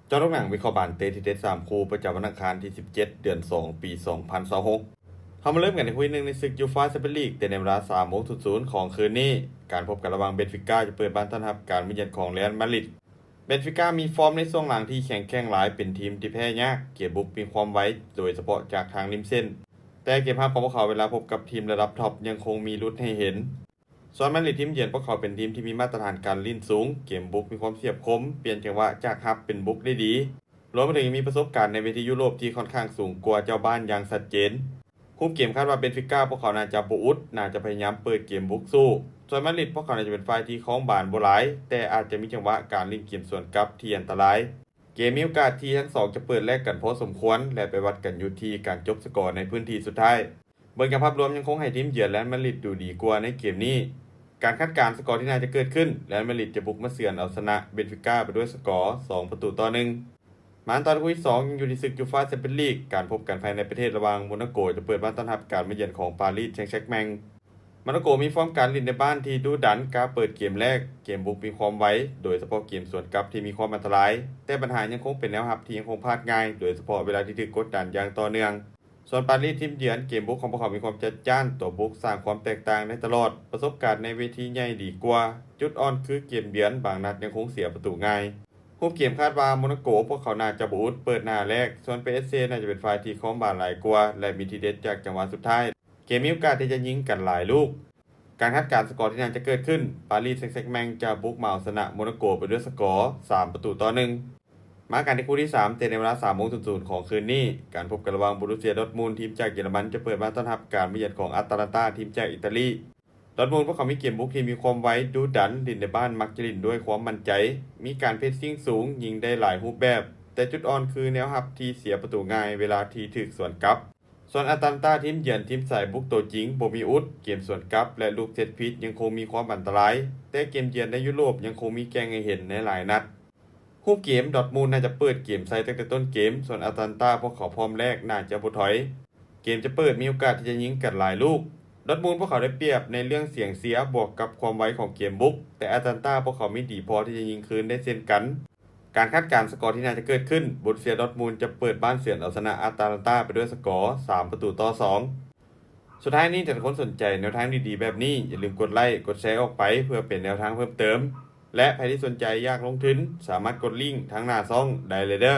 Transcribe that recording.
ເຈາະໂລກໜັງ ວິເຄາະບານເຕະທີ່ເດັດສາມຄູ່ ປະຈຳວັນອັງຄານທີສິບເຈັດ ເດືອນສອງ ປີສອງພັນຊາວຫົກ. ເຮົາມາເລີ່ມກັນທີ່ຄູ່ທີໜຶ່ງ ໃນສຶກຢູຟາແຊມປຽນລີກ ເຕະໃນເວລາສາມໂມງສູນສູນຂອງຄືນນີ້. ການພົບກັນລະຫວ່າງເບນຟິກາຈະເປີດບ້ານຕ້ອນຮັບການມາເຢືອນຂອງເຣອັນມາດຣິດ. ເບນຟິກາມີຟອມໃນຊ່ວງຫຼັງທີ່ແຂງແກ່ງຫຼາຍ ເປັນທີມທີ່ແພ້ຍາກ, ເກມບຸກມີຄວາມໄວ ໂດຍສະເພາະຈາກທາງລິມເສັ້ນ, ແຕ່ເກມຮັບຂອງພວກເຂົາເວລາພົບກັບທີມລະດັບທັອບຍັງຄົງມີຫຼຸດໃຫ້ເຫັນ. ສ່ວນມາດຣິດທີມເຢືອນ ພວກເຂົາເປັນທີມທີ່ມີມາດຕະຖານການຫຼິ້ນສູງ, ເກມບຸກມີຄວາມສຽບຄົມ, ປ່ຽນຈັງຫວະຈາກຮັບເປັນບຸກໄດ້ດີ, ລວມໄປເຖິງຍັງມີປະສົບການໃນເວທີຢູໂຣບທີ່ຂ້ອນຂ້າງສູງກວ່າເຈົ້າບ້ານຢ່າງຊັດເຈນ. ຮູບເກມຄາດວ່າເບນຟິກາພວກເຂົາໜ້າຈະບໍ່ອຸດ, ໜ້າຈະພະຍາຍາມເປີດເກມບຸກສູ້. ສ່ວນມາດຣິດພວກເຂົາໜ້າຈະເປັນຝ່າຍທີ່ຄອງບານບໍ່ຫຼາຍ, ແຕ່ອາດຈະມີຈັງຫວະການຫຼິ້ນເກມສວນກັບທີ່ອັນຕະລາຍ. ເກມມີໂອກາດທີ່ທັງສອງຈະເປີດແລກກັນພໍສົມຄວນ ແລະ ໄປວັດກັນຢູ່ທີ່ການຈົບສະກໍໃນພື້ນທີ່ສຸດທ້າຍ. ເບິ່ງຈາກພາບລວມຍັງຄົງໃຫ້ທີມເຢືອນເຣອັນມາດຣິດດູດີກວ່າໃນເກມນີ້. ການຄາດການສະກໍທີ່ໜ້າຈະເກີດຂຶ້ນ, ເຣອັນມາດຣິດຈະບຸກມາເຊືອນເອົາຊະນະເບນຟິກາໄປດ້ວຍສະກໍສອງປະຕູຕໍ່ໜຶ່ງ. ມາຕໍ່ຄູ່ທີສອງ ຍັງຢູ່ທີ່ສຶກຢູຟາແຊມປຽນລີກ, ການພົບກັນພາຍໃນປະເທດລະຫວ່າງໂມນາໂກຈະເປີດບ້ານຕ້ອນຮັບການມາເຢືອນຂອງປາຣີແຊງແຊັງແມັງ. ໂມນາໂກມີຟອມການຫຼິ້ນໃນບ້ານທີ່ດຸດັນ, ກ້າເປີດເກມແລກ, ເກມບຸກມີຄວາມໄວ, ໂດຍສະເພາະເກມສວນກັບທີ່ມີຄວາມອັນຕະລາຍ, ແຕ່ບັນຫາຍັງຄົງເປັນແນວຮັບທີ່ຍັງຄົງພາດງ່າຍ, ໂດຍສະເພາະເວລາທີ່ຖືກກົດດັນຢ່າງຕໍ່ເນື່ອງ. ສ່ວນປາຣີທີມເຢືອນ, ເກມບຸກຂອງພວກເຂົາມີຄວາມຈັດຈ້ານ, ຕົວບຸກສ້າງຄວາມແຕກຕ່າງໄດ້ຕະຫຼອດ, ປະສົບການໃນເວທີໃຫຍ່ດີກວ່າ. ຈຸດອ່ອນຄືເກມເຢືອນບາງນັດຍັງຄົງເສຍປະຕູງ່າຍ. ຮູບເກມຄາດວ່າໂມນາໂກພວກເຂົາໜ້າຈະບໍ່ອຸດເປີດໜ້າແລກ, ສ່ວນປາຣີແຊງແຊັງແມັງຈະເປັນຝ່າຍທີ່ຄອງບານຫຼາຍກວ່າ ແລະ ມີທີເດັດຈາກຈັງຫວະສຸດທ້າຍ. ເກມມີໂອກາດທີ່ຈະຍິງກັນຫຼາຍລູກ. ການຄາດການສະກໍທີ່ໜ້າຈະເກີດຂຶ້ນ, ປາຣີແຊງແຊັງແມັງຈະບຸກມາເອົາຊະນະໂມນາໂກໄປດ້ວຍສະກໍສາມປະຕູຕໍ່ໜຶ່ງ. ມາກັນທີ່ຄູ່ທີສາມ ເຕະໃນເວລາສາມໂມງສູນສູນຂອງຄືນນີ້. ການພົບກັນລະຫວ່າງໂບຣູເຊຍດອດມູນ ທີມຈາກເຢຍລະມັນ ຈະເປີດບ້ານຕ້ອນຮັບການມາເຢືອນຂອງອາຕາລັນຕາ ທີມຈາກອີຕາລີ. ດອດມູນພວກເຂົາມີເກມບຸກທີ່ມີຄວາມໄວ, ດຸດັນ, ຫຼິ້ນໃນບ້ານມັກຈະຫຼິ້ນດ້ວຍຄວາມໝັ້ນໃຈ, ມີການເພຣດຊິງສູງ, ຍິງໄດ້ຫຼາຍຮູບແບບ, ແຕ່ຈຸດອ່ອນຄືແນວຮັບທີ່ເສຍປະຕູງ່າຍເວລາທີ່ຖືກສວນກັບ. ສ່ວນອາຕາລັນຕາທີມເຢືອນ, ທີມສາຍບຸກຕົວຈິງ, ບໍ່ມີອຸດ, ເກມສວນກັບ ແລະ ລູກເຊັດພີດຍັງຄົງມີຄວາມອັນຕະລາຍ, ແຕ່ເກມເຢືອນໃນຢູໂຣບຍັງຄົງມີແກ່ງໃຫ້ເຫັນໃນຫຼາຍນັດ. ຮູບເກມ, ດອດມູນໜ້າຈະເປີດເກມໃສ່ຕັ້ງແຕ່ຕົ້ນເກມ, ສ່ວນອາຕາລັນຕາພວກເຂົາພ້ອມແລກໜ້າຈະບໍ່ຖອຍ. ເກມຈະເປີດ, ມີໂອກາດທີ່ຈະຍິງກັນຫຼາຍລູກ. ດອດມູນພວກເຂົາໄດ້ປຽບໃນເລື່ອງສຽງເຊຍ ບວກກັບຄວາມໄວຂອງເກມບຸກ, ແຕ່ອາຕາລັນຕາພວກເຂົາມີດີພໍທີ່ຈະຍິງຄືນໄດ້ເຊັ່ນກັນ. ການຄາດການສະກໍທີ່ໜ້າຈະເກີດຂຶ້ນ, ໂບຣູເຊຍດອດມູນຈະເປີດບ້ານເຊືອນເອົາຊະນະອາຕາລັນຕາໄປດ້ວຍສະກໍສາມປະຕູຕໍ່ສອງ. ສຸດທ້າຍນີ້, ຖ້າທຸກຄົນສົນໃຈແນວທາງດີໆແບບນີ້, ຢ່າລືມກົດໄລ, ກົດແຊອອກໄປ ເພື່ອເປັນແນວທາງເພີ່ມເຕີມ. ແລະ ໃຜທີ່ສົນໃຈຢາກລົງທຶນ, ສາມາດກົດລິ້ງທາງໜ້າຊ່ອງໄດ້ເລີຍເດີ້.